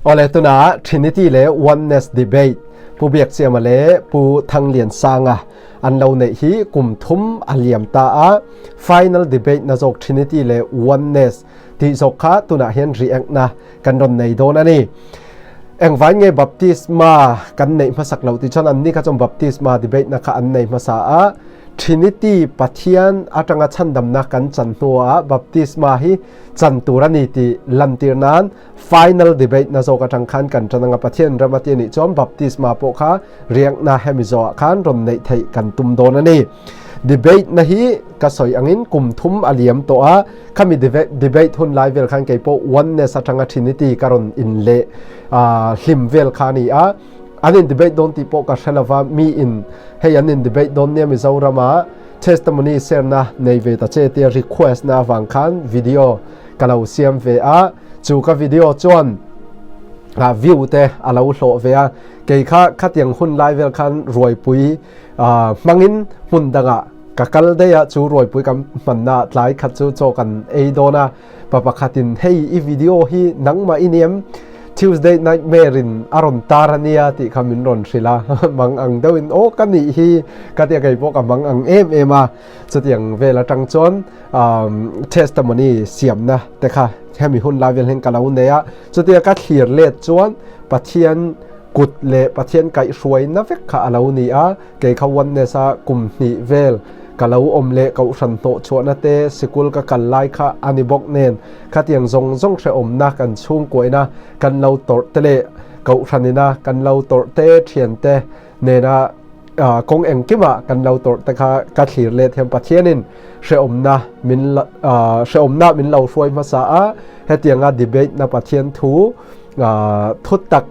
Awle tuna Trinity leh Oneness debate Pu Biakchiama leh Pu Thangliansanga an lo neih hi kum thum a liam ta a. Final debate na zawk Trinity leh Oneness tih zawk kha tunah hian react na kan rawn nei dawn a ni. Engvai nge baptisma kan neih hmasak loh tih chuan anni kha chuan baptisma debate na kha an nei hmasa a. Trinity Pathian atanga chhandamna kan chan hnuah baptisma hi chan tur a ni tih lantir nan final debate na zawk atang khan kan tan anga Pathian ram a ti anih chuan baptisma pawh kha riakna hemi zawhah khan rawn neih theih kan tum dawn a ni. Debate na hi ka sawi angin kum thum a liam tawh a, khami debate hun lai vel khan kei pawh oneness atanga Trinity ka rawn in leh hlim vel kha a ni a. An in debate dawn tih pawh ka hre lova, mi in hei an in debate dawn nia Mizorama testimony share na nei ve ta che tia request na avang khan video ka lo siam ve a, chu ka video chuan a view te a lo hlawh ve a, kei kha khatiang hun lai vel khan ruaipui hmangin hmun dangah ka kal daih a, chu ruaipui kan hmanna tlai khat chu chaw kan ei dawn a, pa pakhatin hei i video hi nangmah i niam Tuesday Nightmare in a rawn tar a nia tih kha min rawn hrilh a, mang ang deuhin aw ka nih hi ka tia kei pawh ka mang ang em em a. Chutiang vel atang chuan testimony siamna te kha hemi hun lai vel hian ka lo nei a. Chutia ka thlir let chuan Pathian kut leh Pathian kaihhruaina vek kha a lo ni a. Kei kha oneness a kum hnih vel ka lo awm leh kohhran hnawh chhuahna te sikul ka kal lai kha a ni bawk nen khatiang zawng zawng hrehawmna kan chhungkuaina kan lo tawrh te leh kohhranina kan lo tawrh te thian te nena kawng engkimah kan lo tawrh te kha ka thlir let hian Pathianin hrehawmna min hrehawmna min lo hruai hmasa a, hetianga debate na Pathian thu thu tak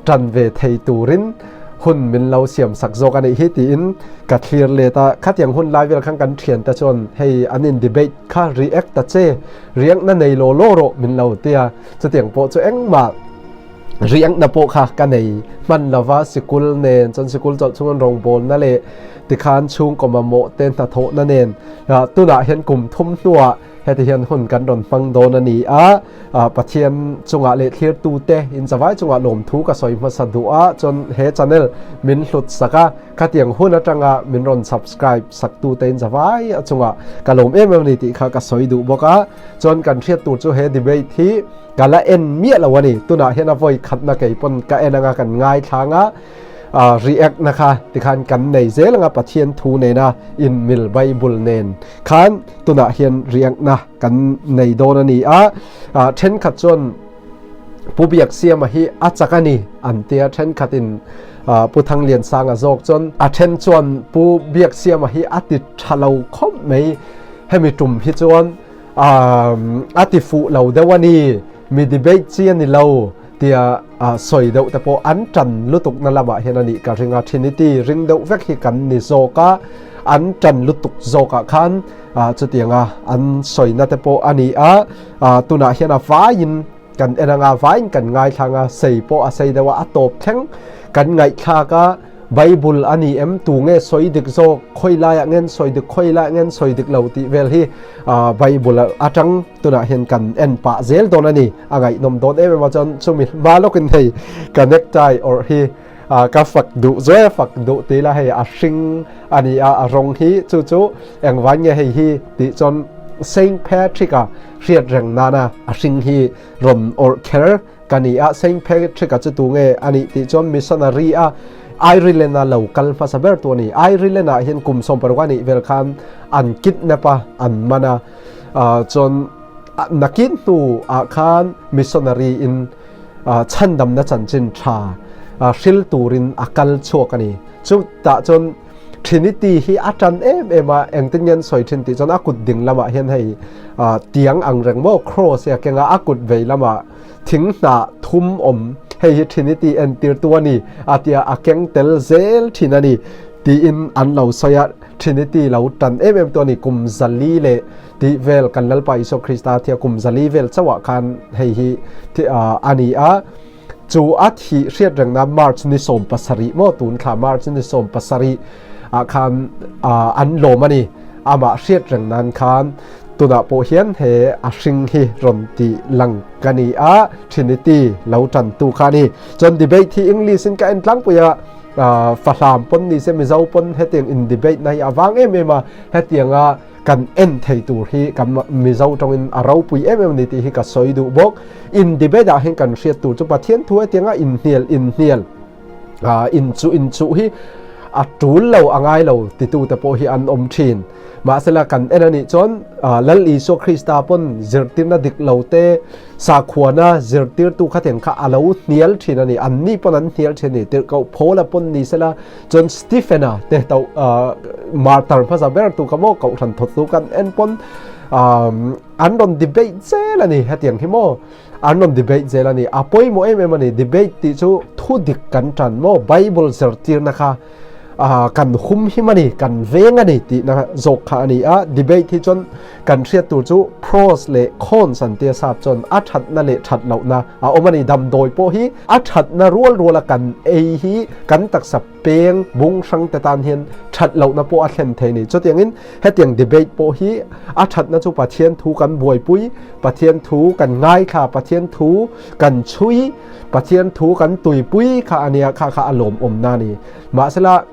tan ve thei turin hun min lo siam sak zawk a nih hi tiin ka thlir let a, khatiang hun lai vel khan kan thian te chuan hei an in debate kha react ta che, react na nei law law rawh min lo tia, chutiang pawh chu engmah Riangna pawh kha ka nei hman lova, sikul nen chuan sikul chawlh chhunga rawngbawlna leh tikhan chhungkaw mamawh te hnathawhna nen tunah hian kum thum hnuah heti hian hun kan rawn hmang dawn a ni a, Pathian chungah leh thlirtute inzavai chungah lawmthu ka sawi hmasa duh a, chuan he channel min hlut sak a, khatiang hun atanga min rawn subscribe saktute inzavai a chungah ka lawm em em a ni tih kha ka sawi duh bawk a, chuan kan hriat tur chu he debate hi Ka la en miah lo a ni. Tunah hian a vawi khatna kei pawn ka en anga kan ngaithlang a, react na kha tikhan kan nei zel anga Pathian thu nena inmil Bible nen khan tunah hian react na kan nei dawn a ni a. Thenkhat chuan Pu Biaksiama hi a chak a ni an tia, thenkhatin Pu Thangliansanga zawk chuan a then chuan Pu Biaksiama hi a ti tha lo khawp mai hemi tum hi chuan a ti fuh lo deuh a ni, mi debate chi a ni lo tia sawi deuh te pawh an tan lutuk na lamah hian a nih ka ring a, Trinity ring deuh vek hi kan ni zawk a, an tan lutuk zawkah khan chutianga an sawina te pawh a ni a, tunah hian a vaiin kan en anga vaiin kan ngaithlang a, sei pawh a sei deuh a, a tawp thleng kan ngaihthlak a. Bible a ni em? Tu nge sawi dik zawk? Khawi laiah ngen sawi dik, khawi laiah ngen sawi dik lo tih vel hi Bible atang tunah hian kan en pah zel dawn a ni. A ngaihnawm dawn em em a chuan chumi hma lawkin hei ka necktie awrh hi ka fak duh zuai a fak duh ti ila hei a hring a ni a, a rawng hi chu chu engvai nge hei hi tih chuan Saint Patrick-a hriat reng nana a hring hi rawn awrh kher Ka ni a, Saint Patrick-a chu tu nge a nih tih chuan missionary a Ireland-a lo kal hmasa ber tu a ni. Ireland-ah hian kum 60 a nih vel khan an kidnap a, an man a, chuan nakin hnuah khan missionary in chhandamna chanchin tha hril turin a kal chhuak a ni. Chutah chuan Trinity hi a tan em em a, engtin nge an sawi thin tih chuan a kut ding lamah hian hei tiang ang reng maw cross hi a keng a, a kut vei lamah thing hnah thum awm hei hi Trinity entirtu a ni a tia a keng tel zel thin a ni tiin an lo sawi a, Trinity lo tan em em tu a ni kum 400 leh tih vel kan Lalpa Isua Krista thia kum 400 vel chauhah khan hei hi a ni a. Chu a thih hriat rengna March ni 17 maw tun thla March ni 17 ah khan an lawm a ni. Amah hriat reng nan khan Tunah pawh hian he a hring hi rawn ti lang ka ni a, Trinity lo tan tu kha a ni. Chuan debate hi English in ka en tlangpui a, Fahlam pawn ni se Mizo pawn hetiang in debate na hi a vang em em a, hetianga kan en thei tur hi kan Mizo tawngin a ropui em em a ni tih hi ka sawi duh bawk. In debate ah hian kan hriat tur chu Pathian thu hetianga inhnial inhnial inchuh inchuh hi a tul lo a ngai lo titu te pawh hi an awm thin. Mahsela kan en a nih chuan Lal Isua Krista pawn zirtirna dik lo te Sakhuana zirtirtu kha kha a lo hnial thin a ni. Anni pawn an hnial thin a ni. Tirhkoh Paula pawn ni sela chuan Stephena te to martyr hmasa ber tu kha maw kohhran thawttu kan en pawn an rawn debate zel a ni. Hetiang hi maw an rawn debate zel a ni. A pawimawh em em a ni. Debate tih chu thu dik kan tan maw Bible zirtirna kha kan hum him a ni, kan veng a ni tihna zawk kha a ni a. Debate hi chuan kan hriat tur chu pros leh cons an tia sap chuan a thatna leh that lohna a awm a ni. Damdawi pawh hi a thatna rual ruala kan ei hi kan taksa peng bung hrang te tan hian that lohna pawh a thlen thei a ni. Chutiangin hetiang debate pawh hi a thatna chu Pathian thu kan buaipui, Pathian thu kan ngaithla, Pathian thu kan chhui, Pathian thu kan tuipui kha a nia, kha kha a lawmawmna a ni. Mahsela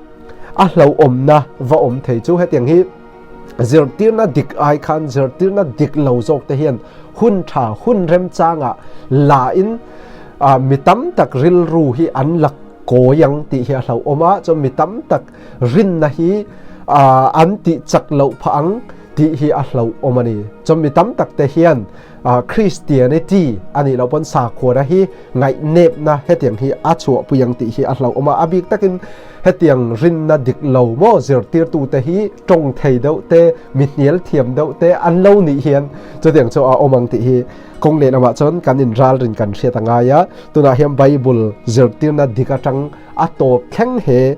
a hlauhawmna va awm thei chu hetiang hi zirtirna dik ai khan zirtirna dik lo zawk te hian hun tha hun remchangah la in mi tam tak rilru hi an la kawi ang tih hi a hlauhawm a, chuan mi tam tak rinna hi an tih chak loh phah ang tih hi a hlauhawm a ni. Chuan mi tam tak te hian Christianity a nih loh pawn sakhuana hi ngaihnepna hetiang hi a chhuahpui ang tih hi a hlauhawm a, a bik takin hetiang rinna dik lo maw zirtirtute hi tawng thei deuh te, mi hnial thiam deuh te an lo nih hian chutiang chu a awm ang tih hi kawng leh lamah chuan kan inralrin kan hriat a ngai a, tunah hian Bible zirtirna dik atang a tawp thleng he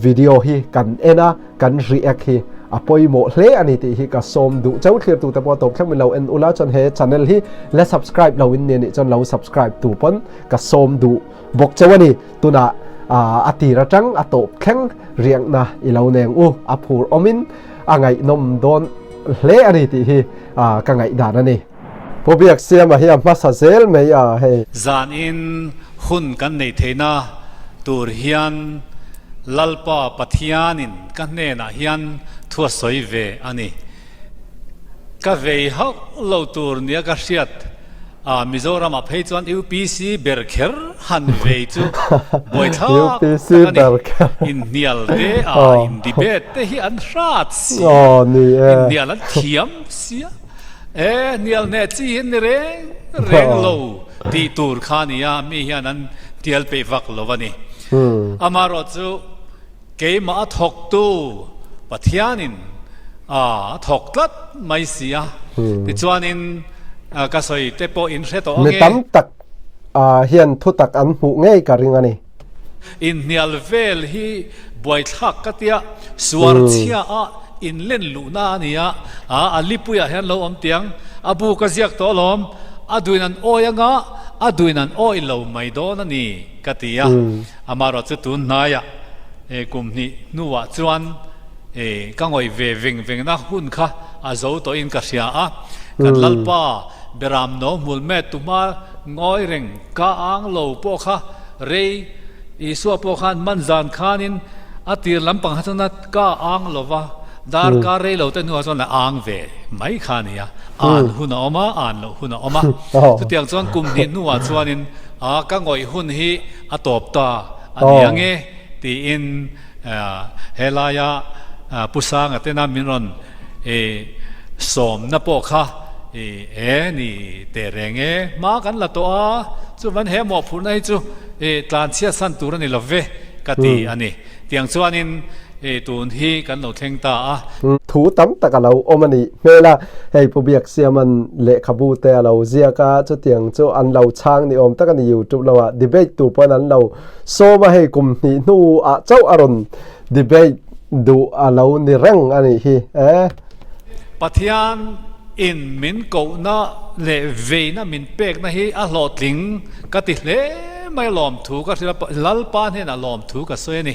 video hi kan en a. Kan react hi a pawimawh hle a ni tih hi ka sawm duh chauh thlir tute pawh tawp thleng min lo en ula chuan he channel hi la subscribe lo in nia nih chuan lo subscribe tu pawn ka sawm duh bawk chauh a ni. Tunah a tir atang a tawp thleng riakna i lo neng u a phur awmin a ngaihnawm dawn hle a ni tih hi ka ngaihdan a ni. Pu Biaksiama hi a hmasa zel mai a hei. Zan in hun kan nei theihna tur hian Lalpa Pathianin ka hnenah hian thu a sawi ve a ni. Ka vei hauh lo tur nia ka hriat a, Mizoramah phei chuan UPC ber kher han vei chu buaithlak tak a ni. Inhnial te a, in debate te hi an hrat si a, inhnial an thiam si a. E, hnial hneh chi hi ni reng reng lo tih tur kha a ni a, mi hian an tial peih vak lo a ni. Amaherawh chu keimah a thawktu Pathianin a thawk tlat mai si a, tichuanin ka sawi te pawh in hre tawh Mi ange. tam tak hian thutak an hmuh ngei ka ring a ni. Inhnial vel hi buaithlak ka tia, suar chhia a inlen luhna a ni a, a lipuiah hian lo awm tiang, a bu ka ziak tawh alawm, a duin an awi anga a duin an awi lo mai dawn a ni ka ti a, amaherawh chu tun hnaiah kum hnih hnuah chuan ka ngawih ve veng vengna hun kha a zo tawhin ka hria a, kan Lalpa Beram no hmul met tuhma ngawi reng ka ang lo pawh kha rei Isua pawh khan man zan khanin a tir lampang kha chuan a ka ang lo va, darkar rei lo te hnuah chuan a ang ve mai kha a ni a, an hun a awm a, an loh hun a awm a. Chutiang chuan kum hnih hnuah chuanin a ka ngawih hun hi a tawp ta a ni ang e tiin helaia Pu Sanga tena min rawn sawmna pawh kha e ni teh reng e, hma kan la tawh a, chuvan he mawhphurhna hi chu tlanchhiat san tur a ni lo ve ka ti a ni. Tiang chuanin tun hi kan lo thleng ta a. Thu tam tak a lo awm a nih hmel a, hei Pu Biaksiama'n lehkhabu te a lo ziak a, chutiang chu an lo chhang ni awm tak a ni YouTube lamah debate tur pawhin an lo sawm a, hei kum hnih hnuah chauh a rawn Debate duh a lo ni reng a nih hi e. Pathian in min kohna leh veina min pekna hi a hlawhtling ka ti hle mai a lawmthu ka hrilh a, Lalpa hnenah lawmthu ka sawi a ni.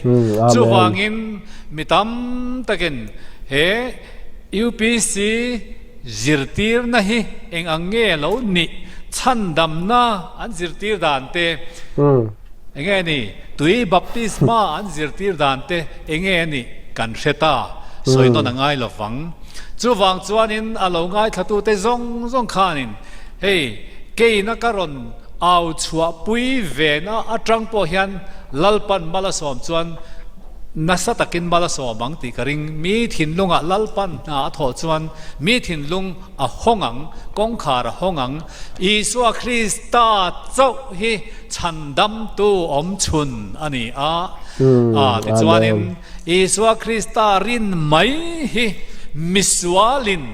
Chuvangin mi tam takin he UPC. zirtirna hi eng ang nge lo nih, chhandamna an zirtir dan te eng nge ni, tui baptisma an zirtir dan te eng nge nih kan hre ta, sawi nawn a ngai lo vang. Chuvang chuanin a lo ngaithlatute zawng zawng khanin hei keina ka rawn au chhuahpui vena atang pawh hian Lalpan mal a sawm chuan nasa takin mal a sawm ang tih ka ring. Mi thinlungah Lalpan hna a thawh chuan mi thinlung a hawng ang, kawngkhar a hawng ang. Isua Krista chauh hi chhandamtu awmchhun a ni a. Tichuanin Isua Krista rin mai hi misualin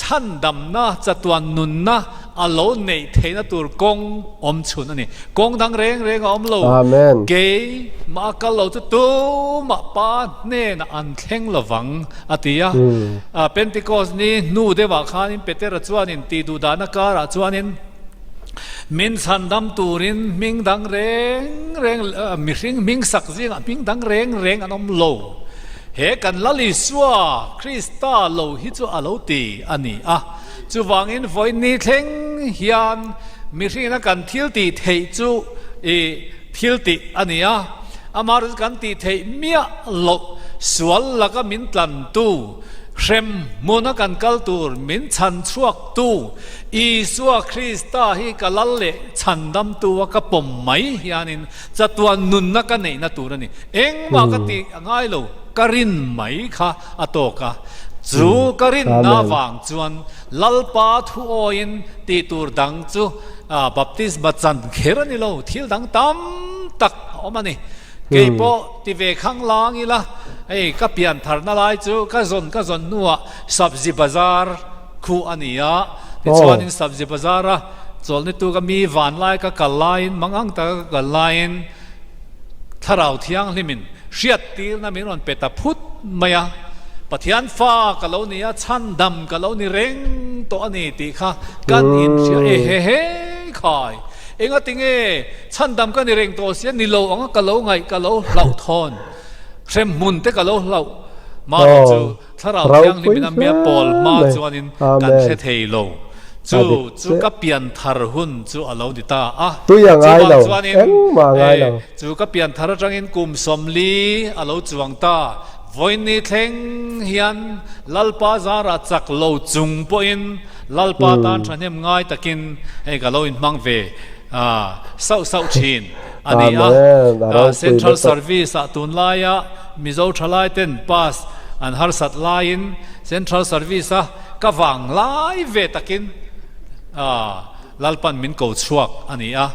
chhandamna chatuan nunna a lo neih theihna tur kawng awm chhun a ni. Kawng dang reng reng a awm lo. Amen. Kei mah a kal lo chu tumah Pa hnenah an thleng lovang a ti a. Pentecost ni hnu deuhah khanin Petera chuanin tih duh dahna karah chuanin min chhandam turin hming dang reng reng mihring hming sak zingah hming dang reng reng an awm lo. He kan Lal Isua Krista lo hi chu a lo ti a ni a. Chuvangin vawiin thleng hian mihringina kan thil tih theih chu i thil tih a ni a, amaherawhchu kan tih theih miah loh sual laka min tlantu, hrem hmuna kan kal tur min chhan chhuaktu Isua Krista hi ka lal leh chhandamtu a ka pawm mai hianin chatuan nunna ka neihna tur a ni. Engmah ka tih a ngai lo. Ka rin mai kha a tawk a, chu ka rinna vang chuan Lalpa thu awiin tih tur dang chu baptisma chan kher a ni lo, thil dang tam tak a awm a ni. Kei pawh ti ve khang lang ila, hei ka pian tharna lai chu ka zawn ka zawn hnuah Sabzi Bazar khu a ni a, tichuanin Sabzi Bazara chawlhni tu ka mi vanlai ka kal laiin, mangang taka ka kal laiin, Thlarau Thianghlimin hriattirna min rawn pe ta phut mai a, Pathian fa ka lo ni a, chhandam ka lo ni reng tawh a ni tih kha kan inhria e he he khai. Engati nge chhandam ka ni reng tawh sia ni lo anga ka lo ngaih ka lo hlauh thawn, hremhmun te ka lo hlauh marawh chu Thlarau Thianghlimin a mia pawl hma chuanin kan hre thei lo. Chu chu ka pian thar hun chu a lo ni ta a. Chuvang chuanin chu ka pian thar atangin kum 40 a lo chuang ta. Vawiinni thleng hian Lalpa zarah chak lo chung pawhin Lalpa tan thahnem ngai takin hei ka lo inhmang ve sauh sauh thin a ni a. Central Service ah tunlaia Mizo thalai ten pass an harsat laiin Central Service a ka vang lai ve takin Lalpan min ko chhuak a ni a,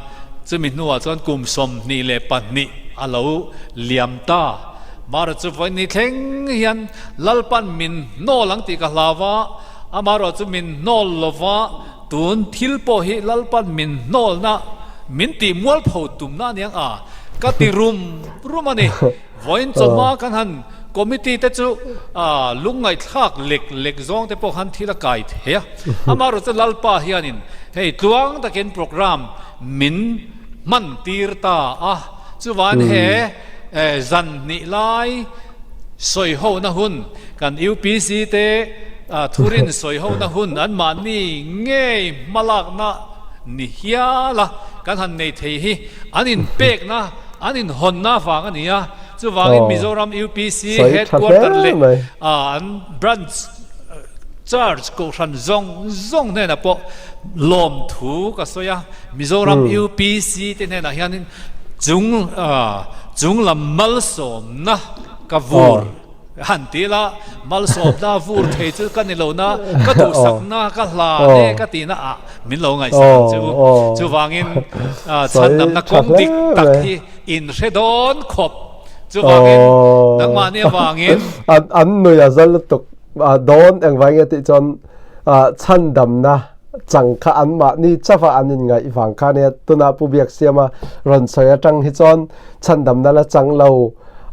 chumi hnuah chuan kum 22 a lo liam ta. Mara chu vawiin thleng hian Lalpan min hnawl ang tih ka hlau a, amaherawh chu min hnawl lo va, tun thil pawh hi Lalpan min hnawlna min tih mualpho tumna a ni ang a, ka ti rum rum a ni. Vawiin chawhma kan han committee te chu lungngaihthlak lek lek zawng te pawh khan thil a kai thei a. Amaherawh chu Lalpa hianin hei tluang takin programme min hman tir ta a. Chuvan he zan hnih lai sawihona hun kan UPC te thurin sawihona hun anmahni ngei hmalakna ni hial a kan han nei thei hi an inpekna An inhawnna vang a ni a, chuvangin Mizoram UPC Headquarter leh an Branch Church Kohhran zawng zawng hnenah pawh lawmthu ka sawi a, Mizoram UPC te hnenah hianin chung chunglam malsawmna ka vur han ti ila, malsawmna vur thei chu ka ni lo na, ka duhsakna ka hlan e ka tihna ah min lo ngaihsak ang chu. Chuvangin chhandamna kawng dik tak hi in hre dawn khawp. Chuvangin nangmahni avangin. An nui a zal lutuk dawn engvai nge tih chuan chhandamna chang kha anmahni chauha an inngaih vang kha ania. Tuna Pu Biaksiama rawn sawi atang hi chuan chhandamna la chang lo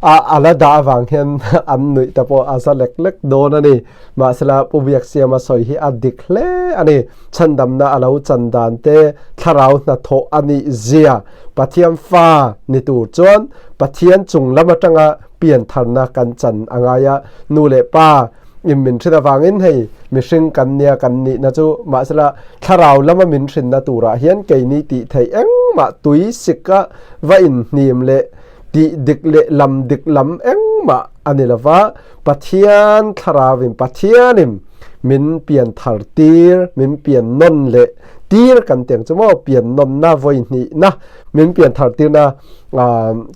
a a la dah avang hian an nuih te pawh a za lek lek dawn a ni. Mahsela Pu Biaksiama sawi hi a dik hle a ni. Chhandamna a lo chan dan te, thlarau hnathawh a nih zia, Pathian fa ni tur chuan Pathian chung lam atanga piantharna kan chan a ngai a, nu leh pa. In min hrin avangin hei mihring kan nia kan nihna chu mahsela thlarau lama min hrinna turah hian keini tih theih engmah tui sika va inhnim leh tih dik leh lam dik lam engmah a ni lova, Pathian thlarauin Pathianin min pian thar tir, min pian nawn leh tir kan ti ang chu maw, pian nawnna vawi hnihna min pian thar tirna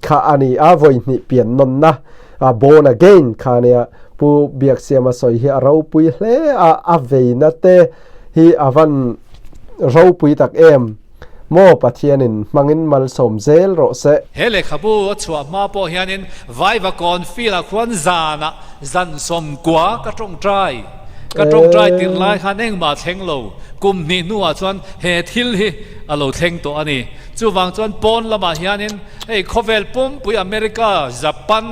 kha a ni a, vawi hnih pian nawnna. A born again kha nia Pu Biaksiama sawi hi a ropui hle a, a veina te hi a van ropui tak em maw Pathianin hmangin malsawm zel rawh se. He lehkhabu a chhuah hma pawh hianin Vaivakawn field ah khuan zanah zan sawmkua ka tawngtai ka tawngtai tirh lai khan engmah a thleng lo. Kum hnih hnuah chuan he thil hi a lo thleng tawh a ni. Chuvang chuan pawn lamah hianin Hei khawvel pumpui America, Japan,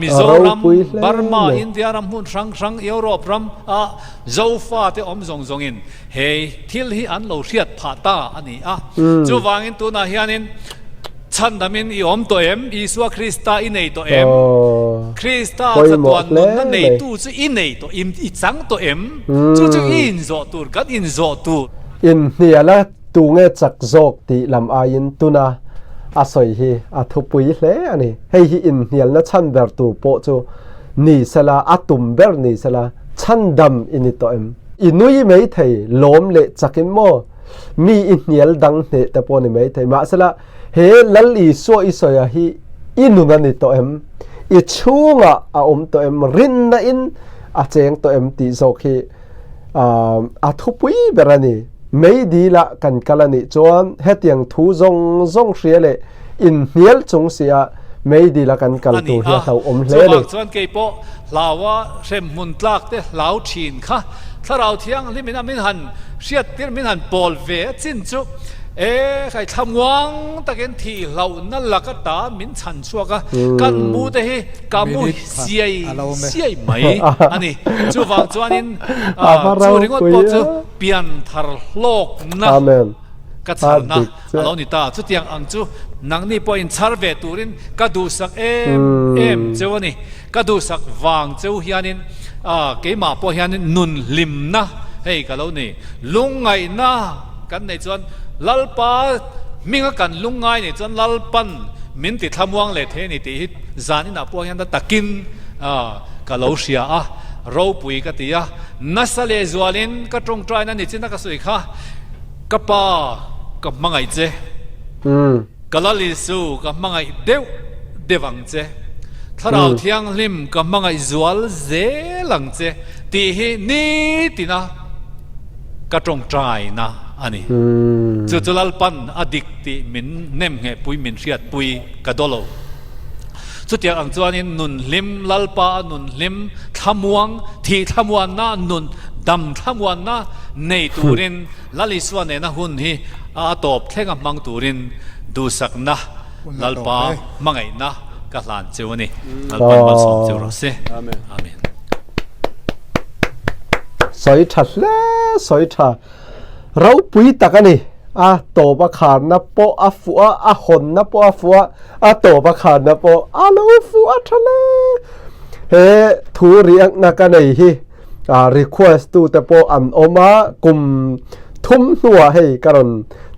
Mizoram, Burma, India ram hmun hrang hrang, Europe ram a Zofa te awm zawng zawngin he thil hi an lo hriat phah ta a ni a. Chuvangin tunah hianin chhandamin i awm tawh em? Isua Krista i nei tawh em? Krista chatuan nunna neitu chu i nei tawh em? I chang tawh em? Chu chu i inzawh tur, kan inzawh tur. Inhnial a Tunge chak zawk tih lam aiin tuna a sawi hi a thupui hle a ni. Hei hi inhnialna chhan ber tur pawh chu ni sela, a tum ber ni sela, chhandam i ni tawh em? I nui mai thei, lawm leh chakin maw? Mi i hnial dang hneh te pawh ni mai thei. Mahsela, he Lal Isua i sawia hi i nun a ni tawh em? I chhungah a awm tawh em? Rinna in a cheng tawh em tih zawk hi a thupui ber a ni. Mei dil ah kan kal a nih chuan hetiang thu zawng zawng hria leh inhnial chung si a mei dil a kan kal A ni tur hi a, a hlauhawm hle a ni. chuvang chuan kei pawh hlaua hremhmun tlak te hlau thin kha Thlarau Thianghlim in a min han hriat tir min han pawl ve a chin chu e khai thlamuang takin thih hlauhna lak ata min chhan chhuak a, kan mu te hi ka mu Minute khat siai a lo awm e. siai mai a ni. Chuvang chuanin A va chu ringawt ropui pawh chu a. Pianthar hlawkna Amen. ka A chharna dik a chiah. lo ni ta. Chutiang ang chu nangni pawhin chhar ve turin ka duhsak em em cheu a ni. Ka duhsak vang cheu hianin keimah pawh hianin nun hlimna hei ka lo nei. Lungngaihna kan neih chuan Lalpa hminga kan lungngai neih chuan Lalpan min ti thlamuang leh thei a ni tih hi zan inah pawh hian takin ka lo hria a. Ropui ka ti a, nasa lehzualin ka tawngtaina ni chin a ka sawi kha, Ka pa, ka hmangaih che. Ka Lal Isu, ka hmangaih deuh deuh ang che. Thlarau Thianghlim, ka hmangaih zual zel ang che tih hi nitina ka tawngtaina a ni. Chu chu Lalpan a dik tih min nemnghehpui, min hriatpui ka daw lo. Chutiang ang chuanin nun hlim, Lalpa a nun hlim, thlamuang, thih thlamuanna, nun dam thlamuanna nei turin Lal Isua nena hun hi a tawp thlenga hmang turin duhsakna, Lalpa hmangaihna ka hlan cheu a ni. Lalpan malsawm cheu rawh se. Amen. Sawi tha hle, sawi tha. Ropui tak a ni. A tawp a kharna pawh a fuh a, a hawnna pawh a fuh a, a tawp a kharna pawh a lo fuh a tha hle. He thu riakna ka nei hi request tu te pawh an awm a, kum thum hnuah hei ka rawn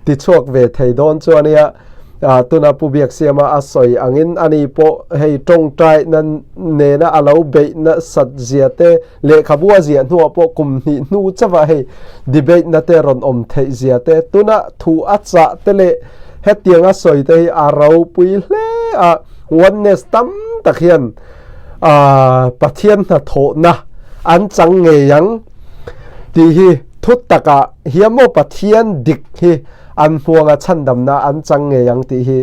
ti chhuak ve thei dawn chu a nia. Tuna Pu Biaksiama a sawi angin ani pawh hei tawngtaina nena a lo beih nasat zia te, lehkhabu a ziah hnuah pawh kum hnih hnu chauhah hei debate na te rawn awm theih zia te, tuna thu a chah te leh hetiang a sawi te hi a ropui hle a, oneness tam tak hian Pathian hnathawhna an chang ngei ang tih hi thu takah hian maw Pathian dik hi An hmuanga chhandamna an chang ngei ang tih hi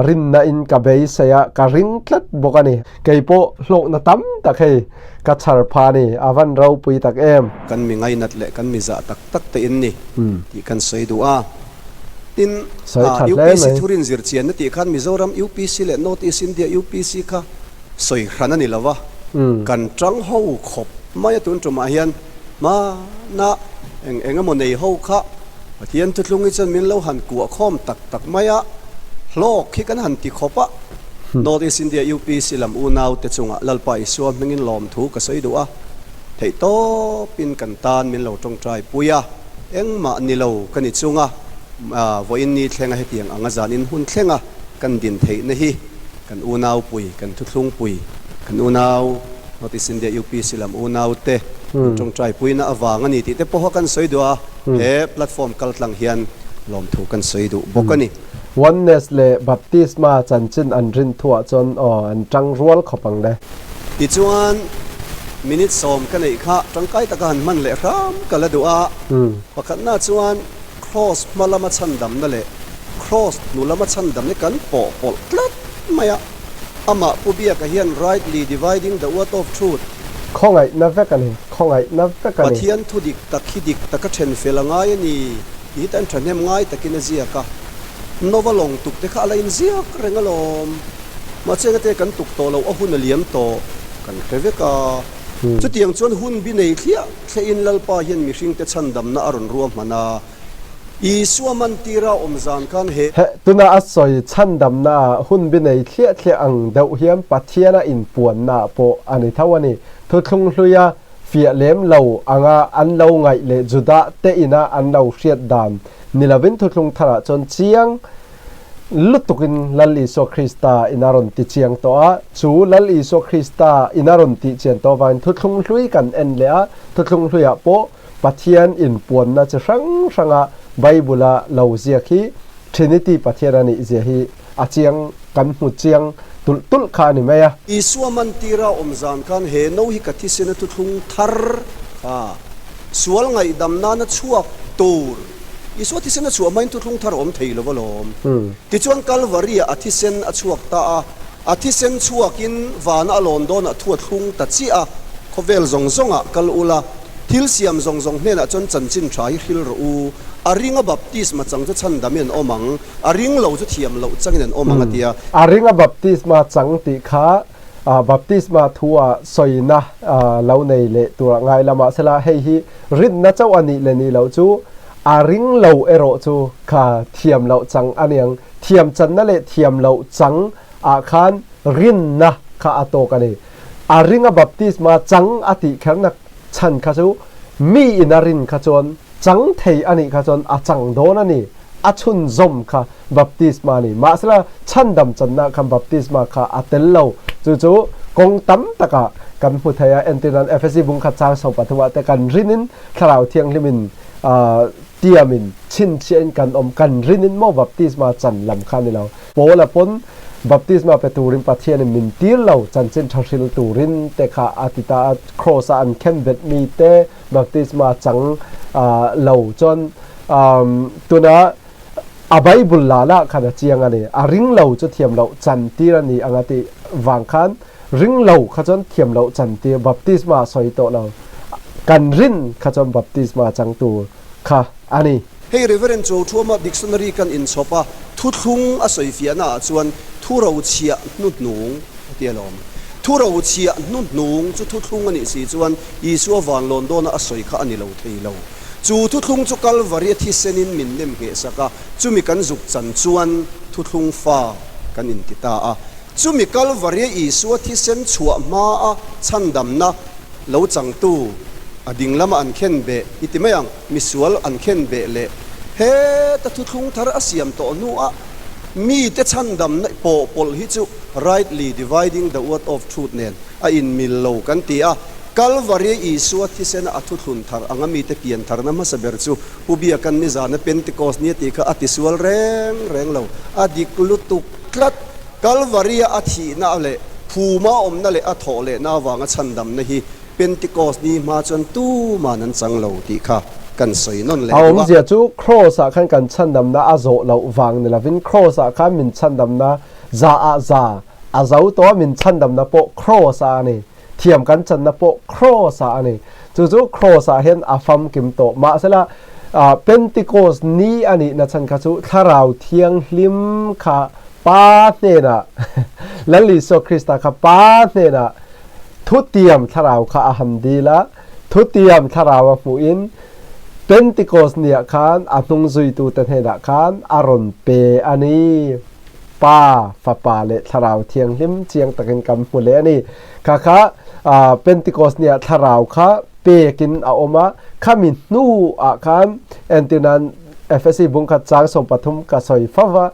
rinna in ka beisei a, ka ring tlat bawk a ni. Kei pawh hlawkna tam tak hei ka chhar pha a ni, a van ropui tak em. Kan mi ngainat leh kan mi zah tak tak te in ni tih kan sawi duh a. Tin, Sawi tha hle UPC mai. thurin zir chianna tih khan Mizoram UPC leh North East India UPC kha sawi hran a ni lo va, kan tang ho khawp mai a tun tumah hian hmana eng eng emaw nei ho kha Pathian thuthlung hi chuan min lo han kuah khawm tak tak mai a, hlawk hi kan han ti khawp a. North East India UPC lam unau te chungah Lalpa Isua hmingin lawmthu ka sawi duh a. Theihtawpin kan tan min lo tawngtai pui a, engmah ni lo ka ni chunga vawiin ni thlenga hetiang anga zanin hun thlenga kan din theihna hi kan unaupui, kan thuthlungpui, kan unau North East India UPC lam unaute min tawngtai puina avang a ni tih te pawha kan sawi duh a, he platform kaltlang hian lawmthu kan sawi duh bawk a ni. Oneness leh Baptisma chanchin an rin thuah chuan aw an tang rual khawp ang le. Tichuan, minute sawm ka neih kha tangkai taka han hman leh hram ka la duh a. Pakhatna chuan Kraws hma lama chhandamna leh Kraws hnu lama chhandamna kan pawh pawlh tlat mai a. Amah Pu Biaka hian Rightly Dividing the Word of Truth, Khawngaihna vek a ni, khawngaihna vek a ni. Pathian thu dik tak hi dik taka then fel a ngai a ni tih hi tan thahnem ngai takin a ziak a. Nova lawng tuk te kha a la inziak reng alawm. Mahse engate kan tuk tawh loh a hun a liam tawh kan hre vek a. Chutiang chuan hun bi nei thliah thliahin Lalpa hian mihringte chhandamna a rawn ruahman a. Isua mantira awm zan khan he. He tuna a sawi chhandamna ah hun bi nei thliah thliah ang deuh hian Pathiana inpuanna ah pawh a ni tho a ni. Thuthlung hluia fiah lem lo anga an lo ngaih leh Judah te ina an lo hriat dan ni lovin thuthlung tharah chuan chiang lutukin Lal Isua Krista in a rawn ti chiang tawh a, chu Lal Isua Krista in a rawn tih chian tawh avangin thuthlung hlui kan en leh a, thuthlung hluiah pawh Pathian inpuanna chi hrang hranga Bible-a lo ziak hi Trinity Pathian a nih zia hi a chiang kan hmu chiang tulh tulh kha a ni mai a. Isua mantira awm zan khan he no hi ka thisena thuthlung thar kha sual ngaihdam nana chhuak tur Isua thisen a chhuah hmain thuthlung thar a awm thei lo alawm. Tichuan Kalvari-ah a thisen a chhuak ta a, a thisen chhuakin vana a lawn dawnah thu a thlung ta chiah a, khawvel zawng zawngah kal ula, thil siam zawng zawng hnenah chuan chanchin tha hi hril rawh u, a ringa baptisma chang chu chhandamin an awm ang, a ring lo chu thiam loh changin an awm ang a ti a. A ringa baptisma chang tih kha baptisma thua sawina lo nei leh tura ngai la mahsela hei hi rinna chauh a nih leh nih loh chu a ring lo erawh chu kha thiam loh chang a niang thiam channa leh thiam loh chang ah khan rinna kha a tawk a ni a ringa baptisma chang a tih kherna chhan kha chu mi in a rin kha chuan chang thei a nih kha chuan a chang dawn a ni a chhunzawm kha baptisma a ni. Mahsela chhandam channa khan baptisma kha a tel lo. Chu chu kawng tam takah kan hmu thei a. Entirnan Efesi bung khat chang 13 ah te kan rinin Thlarau Thianghlimin tiamin chhinchhiahin kan awm kan rinin maw baptisma chan lam kha a ni lo. Paula pawn baptisma pe turin Pathianin min tir lo chanchin tha hril turin te kha a ti ta a. Cross a an khenbet mi te baptisma chang lo chuan tuna a Bible la lah khan a chiang a ni. A ring lo chu thiam loh chan tir a ni ang a tih vang khan ring lo kha chuan thiam loh chan tir baptisma sawi tawh lo. Kan rin kha chuan baptisma chang tur kha a ni. Hei Reverend Chawthuama dictionary kan inchhawp a, thuthlung a sawifiahna ah chuan thurochhiah hnuhnung a ti alawm. Thurochhiah hnuhnung chu thuthlung a nih si chuan Isua vanlawn dawna a sawi kha a ni lo thei lo. Chu thuthlung chu Kalvari a thisenin min nem nghehsak a, chumi kan zuk chan chuan thuthlung fa kan inti ta a. Chumi Kalvari a Isua thisen chhuah hmaa chhandamna lo changtu a ding lama an khen beh i ti mai ang, misual an khen beh leh heta thuthlung thar a siam tawh hnuah mite chhandamna pawhpawlh hi chu rightly dividing the word of truth nen a inmil lo kan ti a. Kalvari Isua thisena a thuthlun thar anga mite pian tharna hmasa ber chu Pu Biakan nizana Pentecost nia tih kha a tisual reng reng lo, a dik lutuk tlat. Kalvaria a thihna leh phuma awmna leh a thawh lehna avanga chhandamna hi Pentecost ni hma chuan tuman an chang lo tih kha kan sawi nawn leh A duh a. awmzia chu Kraws ah khan kan chhandamna a zawh loh vang ni lovin Kraws ah khan min chhandamna za ah za a zo tawh a, min chhandamna pawh Kraws ah a ni. Thiam kan channa pawh Kraws ah a ni. Chu chu Kraws ah hian a famkim tawh. Mahsela Pentecost ni a nihna chhan kha chu Thlarau Thianghlim kha Pa hnenah Lal Isua Krista kha Pa hnenah thutiam Thlarau kha a han dil a, thutiam Thlarau a hmuhin Pentecost niah khan a hnungzuitute hnenah khan a rawn pe a ni. Pa, Fapa leh Thlarau Thianghlim chiang takin kan hmu leh a ni. Kha kha Pentecost niah Thlarau kha. pekin a awm a, khami hnu ah khan entirnan Efesi bungkhat chang 13 ka sawi fo va,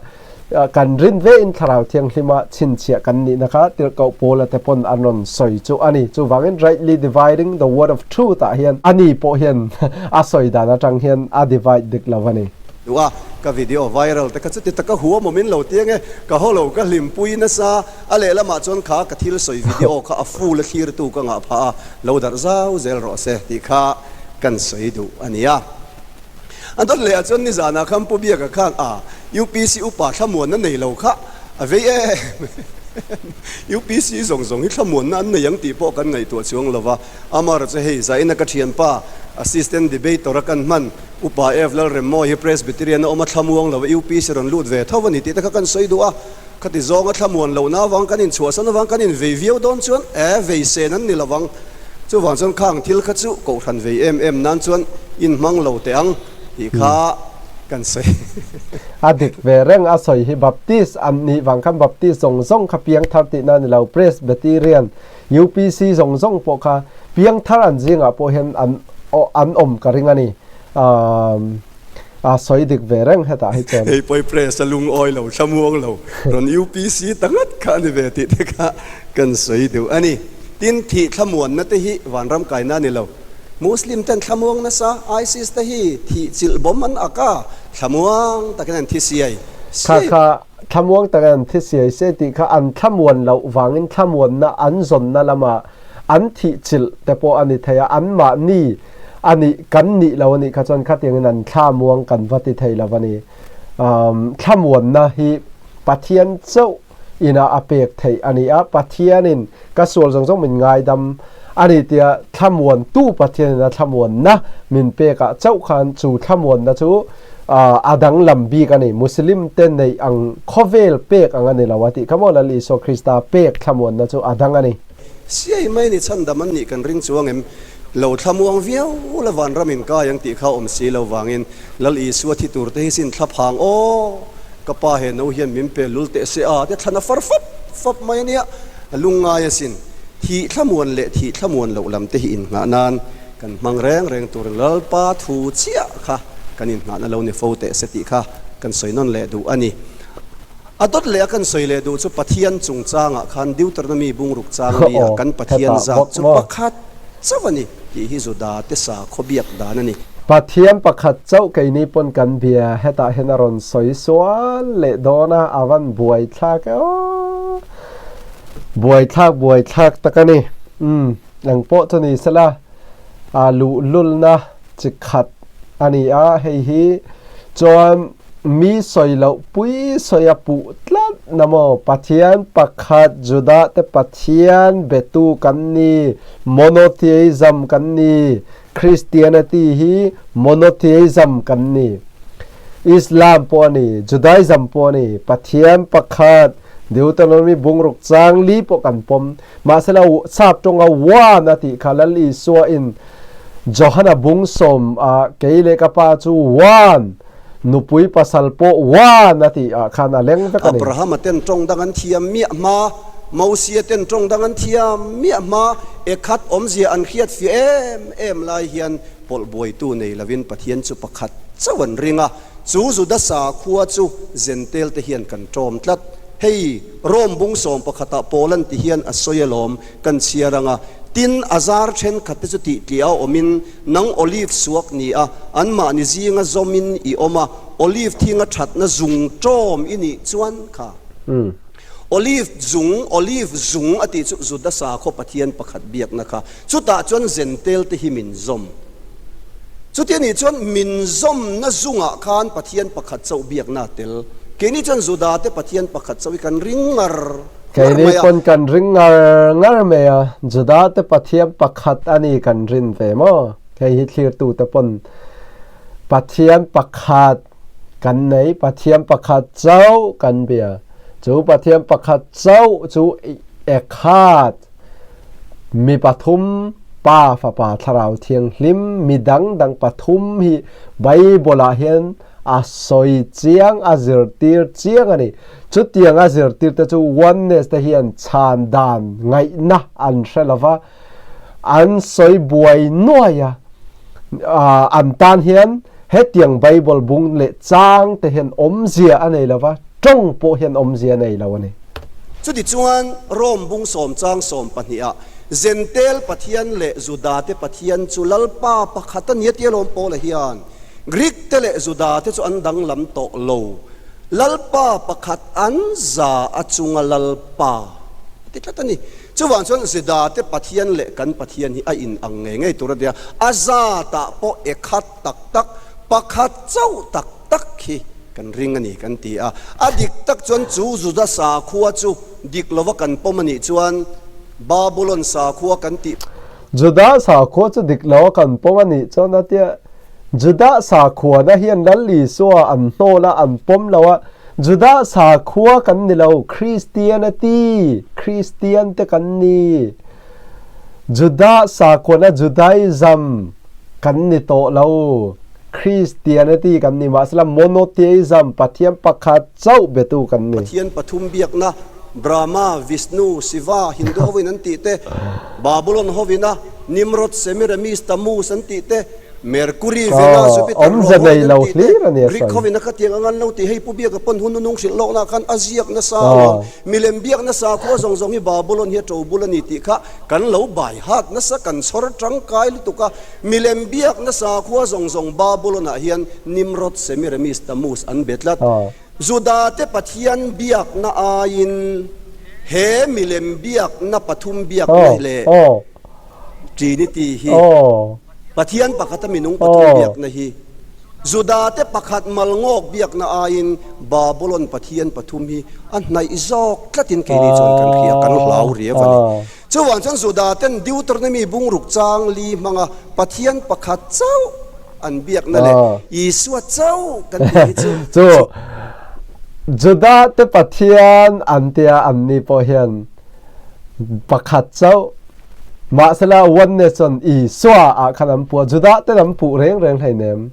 kan rin ve in Thlarau Thianghlima chhinchhiah kan nihna kha Tirhkoh Paula te pawn an rawn sawi chu a ni. Chuvangin rightly dividing the word of truth ah hian ani pawh hian a sawi dan atang hian a divide dik lo a ni. Duh a, ka video viral te kha chuti taka huam awm in lo ti ange, ka haw lo ka hlimpui nasa, a lehlamah chuan kha ka thil sawi video kha a full a thlirtu ka ngah phah a, lo darh zau zel rawh se tih kha kan sawi duh a nia. A dawt leh ah chuan nizanah khan Pu Biaka khan a UPC upa thlamuanna nei lo kha a vei em UPC zawng zawng hi thlamuanna an nei ang tih pawh kan ngaihtuah chuang lo va, amaherawhchu chu hei Zaina ka thianpa Assistant Debater a kan hman Upa F Lalremmawi hi Presbyterian a awm a thlamuang lo a UPC rawn lut ve tho a ni tih te kha kan sawi duh a, khati zawnga thlamuan lohna avang kan inchhuahsan avang kan invei viau dawn chuan e vei sen an ni lovang. Chuvang chuan khang thil kha chu kohhran vei em em nan chuan inhmang lo teh ang tih kha kan sawi. A dik ve reng a sawi hi Baptist an nih vang khan Baptist zawng zawng kha piangthar tihna a ni lo, Presbyterian, UPC zawng zawng pawh kha piangthar an zingah pawh hian an an awm ka ring a ni. A sawi dik ve reng hetah hi chuan. Hei pawi press a lungawi lo, thlamuang lo, rawn UPC ta ngat kha a ni ve tih te kha kan sawi duh a ni. Tin, thih thlamuanna te hi vanram kaina a ni lo. Muslim ten thlamuang nasa, ISIS te hi thih chilh bawm an ak a, thlamuang takin an thi siai Kha siai. kha thlamuang takin an thi siai siai tih kha an thlamuan loh vangin thlamuanna an zawnna lamah an thih chilh te pawh a ni thei a, anmahni a nih kan nih lo a nih kha chuan khatiangin an thlamuang kan va ti thei lo a ni. Thlamuanna hi Pathian chauh ina a pek theih a ni a, Pathianin ka sual zawng zawng min ngaidam a ni tia thlamuantu Pathianin a thlamuanna min pekah chauh khan chu thlamuanna chu a danglam bik a ni. Muslim te neih ang khawvel pek ang a ni lo a tih kha maw Lal Isua Krista pek thlamuanna chu a dang a ni. Siai mai ni chhandam an nih kan ring chuang em? Lo thlamuang viau la vanram in kai ang tih kha awm si lo vangin Lal Isua thi tur te hi sin thla phang aw ka pa he no hian min pe lul teh se a te thlan a far fap fap mai ania a lungngai asin thih thlamuan leh thih thlamuan loh lam te hi innghah nan kan hmang reng reng tur Lalpa thu chiah kha kan innghahna lo ni fo teh se tih kha kan sawi nawn leh duh a ni. A dawt leh a kan sawi leh duh chu Pathian chungchangah khan Deuteronomy bungruk chang li ah kan Pathian zat chu pakhat chauh a ni tih hi Juda te sakhaw biak dan a ni. Pathian pakhat chauh keini pawn kan bia hetah hian a rawn sawi sual leh dawn a, a van buaithlak e aw. Buaithlak buaithlak tak a ni. Umm engpawh chu ni sela a luhlulna chi khat a ni a, hei hi chuan Mi sawi loh pui sawi a puh tlat na maw? Pathian pakhat, Judah te Pathian betu kan ni, monotheism kan ni, Christianity hi monotheism kan ni. Islam pawh a ni, Judaism pawh a ni, Pathian pakhat, Deuteronomy bungruk chang li pawh kan pawm. Mahsela sap tawnga one a tih kha Lal Isua in Johana bung sawm ah kei leh ka pa chu one, Nupui pasal pawh one a tih ah khan a leng vek a ni. Abrahama ten tawng dang an thiam miah hma, Mosia ten tawng dang an thiam miah hma, ekhat awmzia an hriat fiah em em lai hian pawlh buaitu nei lovin Pathian chu pakhat chauh an ring a, chu Juda sakhua chu Zentel te hian kan tawm tlat. Hei, Rome bung sawm pakhatah Paul an ti hian a sawi alawm, kan chhiar ang a, tin a zar thenkhat te chu tihtliah a awmin, Nang olive suak ni a, anmahni zinga zawmin i awm a, olive thinga thatna zung tawm i nih chuan kha. Olive zung, olive zung a tih chu Juda sakhaw pathian pakhat biakna kha. Chutah chuan Zentel te hi min zawm. Chuti a nih chuan min zawmna zungah khan pathian pakhat chauh biakna a tel. Keini chuan Juda te pathian pakhat chauh hi kan ring ngar. Keini pawn kan ring ngar ngar mai a, Juda te Pathian pakhat a ni kan rin ve maw? Hei hi thlirtute pawn Pathian pakhat kan nei, Pathian pakhat chauh kan bia. Chu Pathian pakhat chauh chu ekhat mi pathum Pa, Fapa, Thlarau Thianghlim mi dangdang pathum hi Bible ah hian a sawi chiang, a zirtir chiang a ni. Chutiang a zirtirte chu Oneness te hian chhan dan ngaihna an hre lo va. An sawi buai nuai a, an tan hian hetiang Bible bung leh chang te hian awmzia a nei lo va, tawng pawh hian awmzia a nei lo a ni. Chutichuan, Rome bung sawmchang sawmpahnih ah Zentel Pathian leh Judate Pathian chu Lalpa pakhat a ni a tia lawm Paula hian Greek te leh Judate chu an danglam tawh lo. Lalpa pakhat an za a chunga Lalpa a ti tlat a ni. Chuvang chuan Judate Pathian leh kan Pathian hi a in ang ngei ngei tur a nia. A zatah pawh e khat tak tak, pakhat chauh tak tak hi kan ring a ni kan ti a. A dik tak chuan chu Juda sakhua chu dik lova kan pawm a nih chuan Babulon sakhua kan tih. Juda sakhua chu dik lova kan pawm a nih chuan a tia. Juda sakhuana hian Lal Isua an hnawl a, an pawm lo a. Juda sakhua kan ni lo, Kristian a ti, Kristian te kan ni. Juda sakhuana Judaism kan ni tawh lo, Christianity kan ni. Mahsela monotheism, Pathian pakhat chauh betu kan ni. Pathian pathum biakna, Brahma, Vishnu, Shiva, Hindu hovin an tih te, Babulon hovina Nimrod, Semiramis, Tammuz an tih te, Mercury, Venus, Jupiter, Awmze Rome nei hovin an lo tih te, hlir a ni a Greek sawi. hovin a khatiang ang an lo tih. Hei Pu Biaka pawn hun nunung hrilh lawkna khan a ziak nasa alawm. Milem biak nasa khua zawng zawng hi Babulon hi a to bul a ni tih kha kan lo bai hat nasa, kan chhawr tangkai lutuk a. Milem biak nasa khua zawng zawng Babulon ah hian Nimrod, Semiramis, Tammuz an be tlat. Judate Pathian biakna aiin he milem biakna pathum biakna leh Trinity hi Pathian pakhata minung pathum biakna hi Judate pakhat malngawk biakna aiin Babulon Pathian pathum hi a hnaih zawk tlatin keini chuan kan hria, kan hlau riau a ni. Chuvang chuan Judaten Deuteronomy bungruk chang li hmanga Pathian pakhat chauh An biakna leh Isua chauh kan tih hi chu. Chu Judah te Pathian an tia an ni pawh hian pakhat chauh mahsela oneness chuan Isua ah khan an puh a Judah ten an puh reng reng hleinem.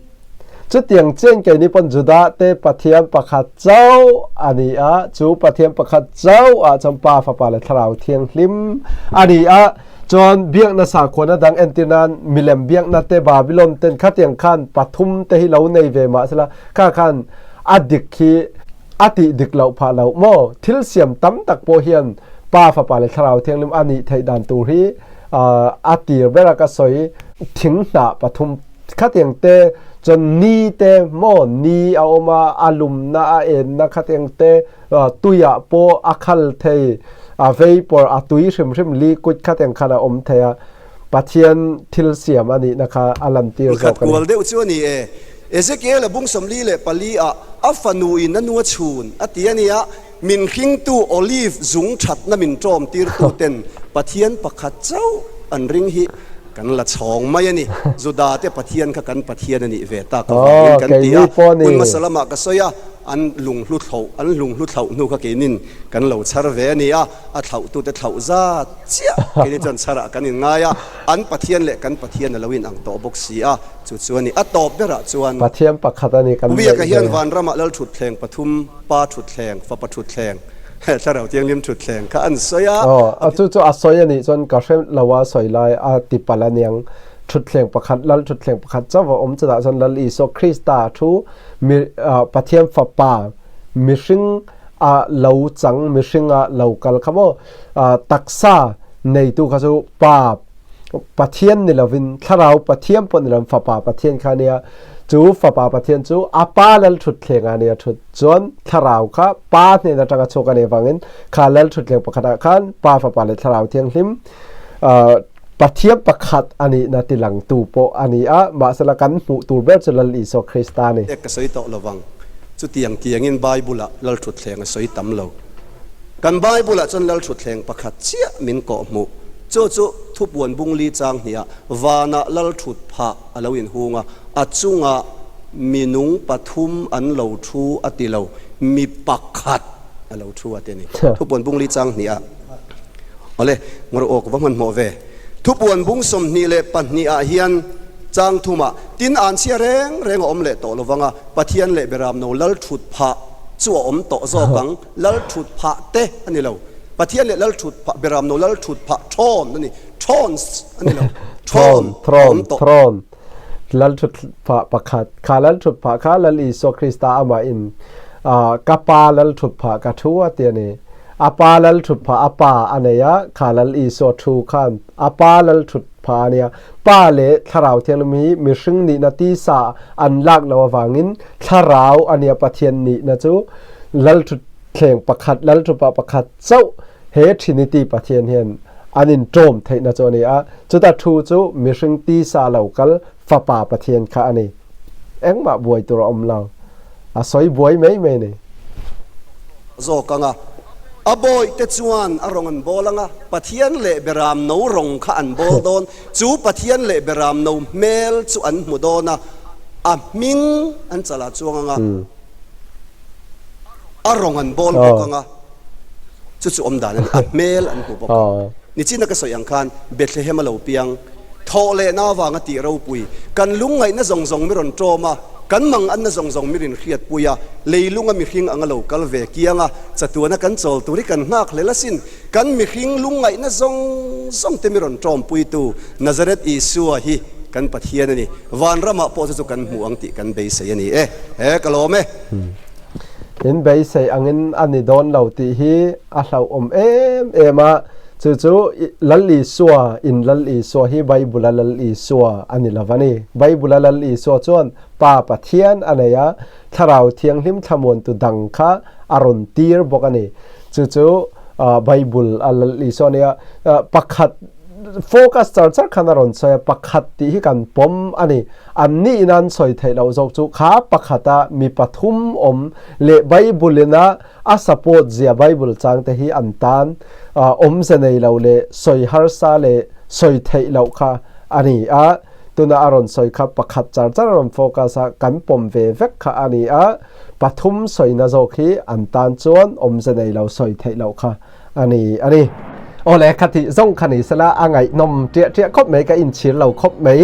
Chutiang chian keini pawn Judah te Pathian pakhat chauh a ni a, chu Pathian pakhat chauh ah chuan Pa, Fapa leh Thlarau Thianghlim a ni a. Chuan biakna sakhuana dang entir nan milem biakna te Babylon ten khatiang khan pathum te hi lo nei ve mahsela kha khan a dik hi a tih dik loh phah loh maw? Thil siam tam tak pawh hian Pa, Fapa leh Thlarau Thianghlim a nih theih dan tur hi a tir ber a ka sawi thing hnah pathum khatiang te chuan ni te maw ni a awm a, a lumna a enna khatiang te Tuiah pawh a khal thei, a vapor, a tui hrim hrim liquid khat eng khan a awm thei a, Pathian thil siam a nihna kha a lantir Khat zawk a ni. kual deuh chu a ni e. Ezekiel-a bung 44 ah a fanu in a nu a chhun a ti a nia, Min hringtu olive zung thatna min tawm tirtu ten Pathian pakhat chauh an ring hi kan la chhawng mai a ni. Juda te Pathian kha kan Pathian a nih ve tak avangin Aw, kan ti keini a, pawh ni. hun hmasa lamah ka sawi a, An lunghlu thlauh, an lunghlu thlauh hnu kha keinin kan lo chhar ve a ni a, a thlauhtute thlauh zat chiah keini chuan chharah kan inngai a, an Pathian leh kan Pathian a lo inang tawh bawk si a, chu chu a ni. A tawp berah chuan. Pathian pakhat a ni kan Ubiaka neih hian ve. Vanramah Lal thutthleng pathum, Pa thutthleng, Fapa thutthleng, Thlarau Thianghlim thutthleng kha an sawi a. Aw, chu chu a sawi a nih chuan ka hre lo a sawi lai a ti palh a niang. Thutthleng pakhat, Lal thutthleng pakhat chauh a awm chutah chuan Lal Isua Krista thu Mi, Pathian Fapa mihring a lo chang, mihring a lo kal kha maw, taksa neitu kha chu Pa Pathian ni lovin, Thlarau Pathian pawh ni lovin Fapa Pathian kha a nia. Chu Fapa Pathian chu a Pa lal thutthleng ah a nia thut. Chuan Thlarau kha Pa hnen atanga chhuak a nih avangin kha lal thutthleng pakhat ah khan Pa, Fapa leh Thlarau Thianghlim Pathian pakhat a nihna tilangtu pawh a ni a, mahsela kan hmuh tur ber chu Lal Isua Krista a ni. Ek ka sawi tawh lovang. Chutiang tiangin Bible-ah Lalthutthleng a sawi tam lo. Kan Bible-ah chuan Lalthutthleng pakhat chiah min kawh hmuh. Chu chu thupuan bung li chang hniah vanah Lalthut phah a lo inhung a, a chungah minung pathum an lo thu a ti lo, mi pakhat a lo thu a ti a ni. Thupuan bung li chang hniah. Awle, ngawr aw ka va hmanhmawh ve. Thupuan bung 22 ah hian chang thumah tin an chhia reng reng a awm leh tawh lovang a, Pathian leh Beramno lal thut phah chu a awm tawh zawk ang, lal thut phah te a ni lo. Pathian leh lal thut phah, Beramno lal thut phah thawn a ni. Thrones a ni lo, Throne, thawn a throne, awm tawh. throne. Lal thut phah pakhat. Kha lal thut phah kha Lal Isua Krista amah in ka pa lal thut phah ka thu a ti a ni. A pa lal thut phah a pa a nei a, kha Lal Isua thu khan a pa lal thut phah a nia. Pa leh Thlarau Thianghlim hi mihring nihna tisa an lak loh avangin Thlarau a nia Pathian nihna chu lal thut thleng pakhat lal thut phah pakhat chauh he Trinity Pathian hian an inṭawm theihna chu a ni a, chuta thu chu mihring tisa lo kal Fapa Pathian kha a ni. Engmah buai tur a awm lo. A sawi buai mai mai a ni. Zawk ang a, a bawihte chuan a rawng an bawl ang a, Pathian leh Beram no rawng kha an bawl dawn, chu Pathian leh Beram no hmel chu an hmu dawn a, a hming an chalah chuang ang a, a rawng an bawl bawk ang a. Chu chu awm dan a ni, a hmel an hmu bawk a. Nichina ka sawi ang khan Bethlehem a lo piang, thawh lehna avanga tih ropui, kan lungngaihna zawng zawng mi rawn ṭawm a, kan manganna zawng zawng mi rin hriatpui a, leilunga mihring anga lo kal ve kiang a, chatuana kan chawl tur hi kan nghak hlel asin. Kan mihring lungngaihna zawng zawng te mi rawn ṭawmpuitu Nazareth Isua hi kan Pathian a ni. Vanramah pawh chu chu kan hmu ang tih kan beisei a ni e. He ka lawm e. In beisei angin a ni dawn lo tih hi a hlauhawm em em a, chu chu Lal Isua in Lal Isua hi Bible-a Lal Isua a ni lo a ni. Bible-a Lal Isua chuan Pa Pathian a nei a, Thlarau Thianghlim thlamuantu dang kha a rawn tir bawk a ni. Chu chu Bible-a Lal Isua a ni a, pakhat focus char char khan a rawn sawi a, pakhat tih hi kan pawm a ni. An nih in an sawi theih loh zawk chu kha pakhata mi pathum awm leh Bible ina a support zia Bible chang te hi an tan awmze nei lo leh sawi harsa leh sawi theih loh kha a ni a. Tuna a rawn sawi kha pakhat char char a rawn focus a, kan pawm ve vek kha a ni a. Pathum sawina zawk hi an tan chuan awmze nei lo sawi theih loh kha a ni a ni. Awle kha tih zawng kha ni sela a ngaihnawm ṭiah ṭiah khawp mai ka inchhir lo khawp mai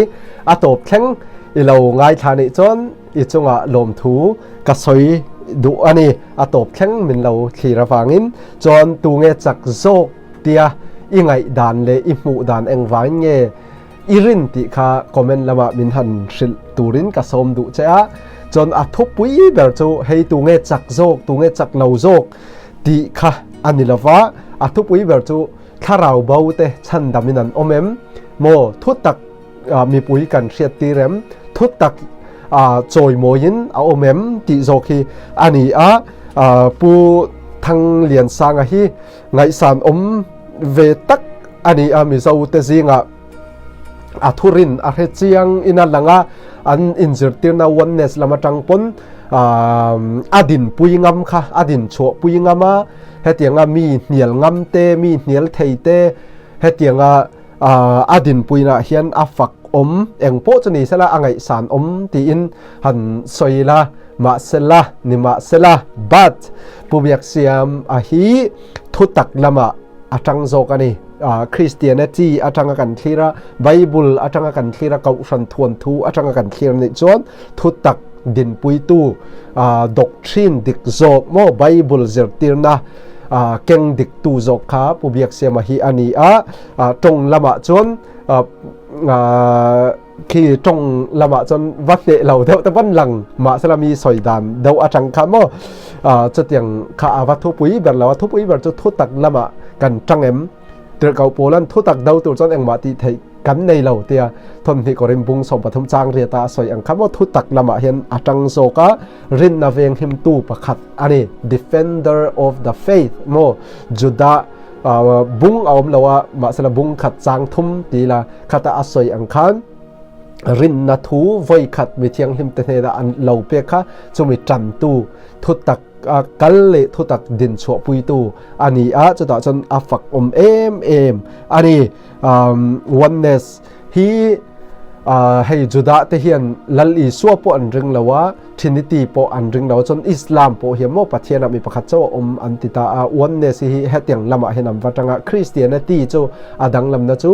a tawp thleng i lo ngaithla nih chuan i chungah lawmthu ka sawi duh a ni a tawp thleng min lo thlir avangin chuan tunge chak zawk tia i ngaihdan leh i hmuh dan engvangin nge i rin tih kha comment lamah min han hrilh turin ka sawm duh che a chuan a thupui ber chu hei tunge chak zawk tunge chak lo zawk tih kha a ni lova a thupui ber chu thlarau bo te chhandamin an awm em maw thutak mipui kan hriat tir em thutak chawimawiin a awm em tih zawk hi a ni a pu Thangliansanga hi ngaihsan awm ve tak a ni a Mizo te zingah a thurin a hre chiang in a lang a an inzirtirna oneness lam atang pawn a dinpui ngam kha a din chhuah pui ngam a hetianga mi hnial ngam te mi hnial thei te hetianga a dinpuina hian a fak awm eng pawh chu ni sela a ngaihsan awm tiin han sawi la mahsela ni mahsela but Pu Biaksiam a hi thutak lamah a tang zawk a ni. Christianity atanga kan thlir a, Bible atanga kan thlir a, Kohhran thuan thu atanga kan thlir nih chuan thutak dinpuitu doctrine dik zawk maw Bible zirtirna keng diktu zawk kha Pu Biaksiama hi a ni a, tawng lamah chuan Khi tawng lamah chuan va hneh lo deuh te van lang mahsela mi sawi dan deuh atang kha maw chutiang kha a va thupui ber lo a thupui ber chu thutak lamah kan tang em tirhkoh pawlan thutak do tur chuan engmah tih theih kan nei lo tia thawmhnih kawrin bung 13 chang riata a sawi ang kha maw thutak lamah hian a tang zawk a rinna veng himtu pakhat a ni defender of the faith maw Juda bung a awm lo a mahsela bung khat chang thum ti la khata a sawi ang khan rinna thu vawi khat mi thianghlim te hnena an lo pek kha chumi tantu thutak kal leh thutak din chhuah puitu a ni a chutah chuan a fak awm em em a ni oneness hi hei Juda te hian Lal Isua pawh an ring lo a. Trinity pawh an ring lo a, chuan Islam pawh hian maw Pathian ah mi pakhat chauh a awm an ti ta a, Oneness hi hetiang lamah hian an va tang a, Christianity chu a danglamna chu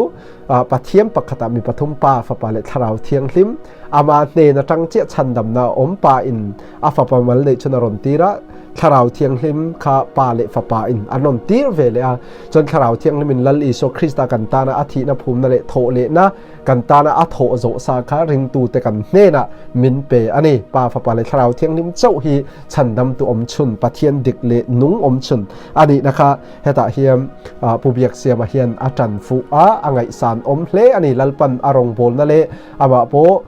Pathian pakhat ah mi pathum Pa, Fapa leh Thlarau Thianghlim ama hnen atang chiah chhandamna a awm, Pa in a Fapa mal neih chuan a rawn tir a, Thlarau Thianghlim kha Pa leh Fapa in an rawn tir ve leh a, chuan Thlarau Thianghlim in Lal Isua Krista kan tana a thihna phumna leh thawh lehna Kan tana a thawh zawh sa kha ringtute kan hnenah min pe a ni. Pa, Fapa leh Thlarau Thianghlim chauh hi chhandamtu awm chhun, Pathian dik leh nung awm chhun a nihna kha hetah hian Pu Biaksiama hian a tan fuh a, a ngaihsan awm hle a ni. Lalpan a rawngbawlna leh amah pawh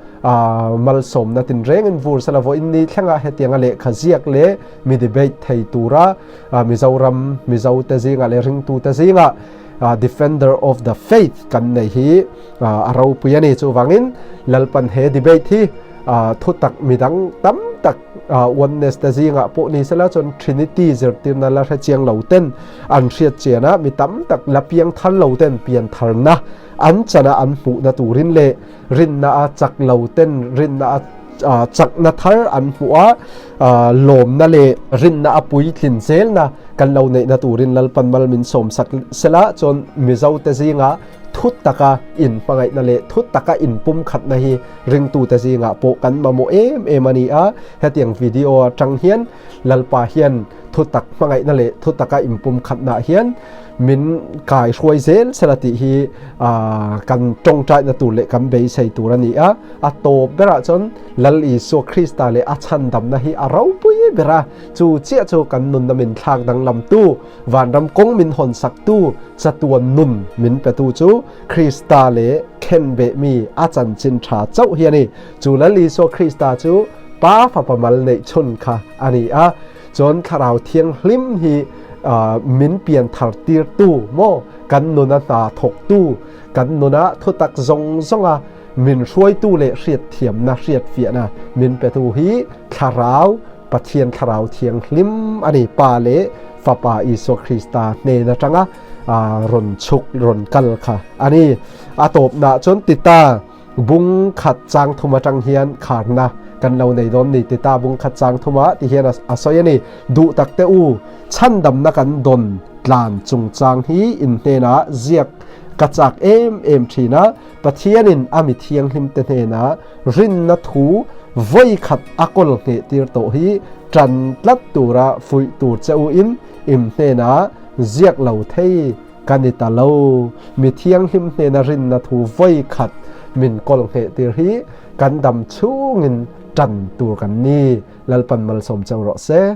malsawmna tinrengin vur sela vawiin ni thlenga hetianga lehkha ziak leh mi debate thei tura Mizoram Mizote zingah leh ringtute zingah Defender of the Faith kan nei hi a ropui a ni. Chuvangin Lalpan he debate hi thutak midang tam tak Oneness te zingah pawh ni sela chuan Trinity zirtirna la hre chiang lo ten an hriat chian a, mi tam tak la piang thar lo ten pian tharna an chana an hmuhna turin leh rinna a chak lo ten rinna a chakna thar an hmuh a, lawmna leh rinna a puitlin zelna kan lo neihna turin Lalpan mal min sawm sak sela chuan Mizo te zinga thut taka in hmangaihna leh thut taka in pumkhatna hi ringtute zingah pawh kan mamawh em em a ni a, hetiang video atang hian Lalpa hian thutak hmangaihna leh thutaka in pumkhatna hian min kai hruai zel sela tih hi kan tawngtaina tur leh kan beisei tur a ni a, a tawp berah chuan Lal Isua Krista leh a chhandamna hi a ropui ber a. Chu chiah chu kan nunna min thlak danglamtu, vanram kawng min hawnsak-tu, chatuan nun min petu chu Krista leh khenbeh mi a chanchin tha chauh hi a ni. Chu Lal Isua Krista chu Pa Fapa mal neih chhun kha a ni a, chuan Thlarau Thianghlim hi min pian thar tirtu maw, kan nuna hna thawktu, kan nuna thutak zawng zawnga min hruaitu leh hriatthiamna hriatfiahna min petu hi Thlarau Pathian Thlarau Thianghlim a ni. Pa leh Fapa Isua Krista hnen atanga rawn chhuk rawn kal kha a ni. A tawpnah chuan Tita bung khat chang thum atang hian kharna kan lo nei dawn ni. Tita bung khat chang thuma ti hian a sawi a ni. Duh tak te u, chhandamna kan dawn tlan chungchang hi in hnenah ziak ka chak em em thin a. Pathianin a mi thianghlimte hnenah rinna thu vawi khat a kawl ngheh tir tawh hi tan tlat tura fuih tur che u in im hnenah ziak lo thei ka ni ta lo. Mi thianghlim hnena rinna thu vawi khat min kawl ngheh tir hi kan dam chhungin tan tur kan ni. Lalpan malsawm cheu rawh se.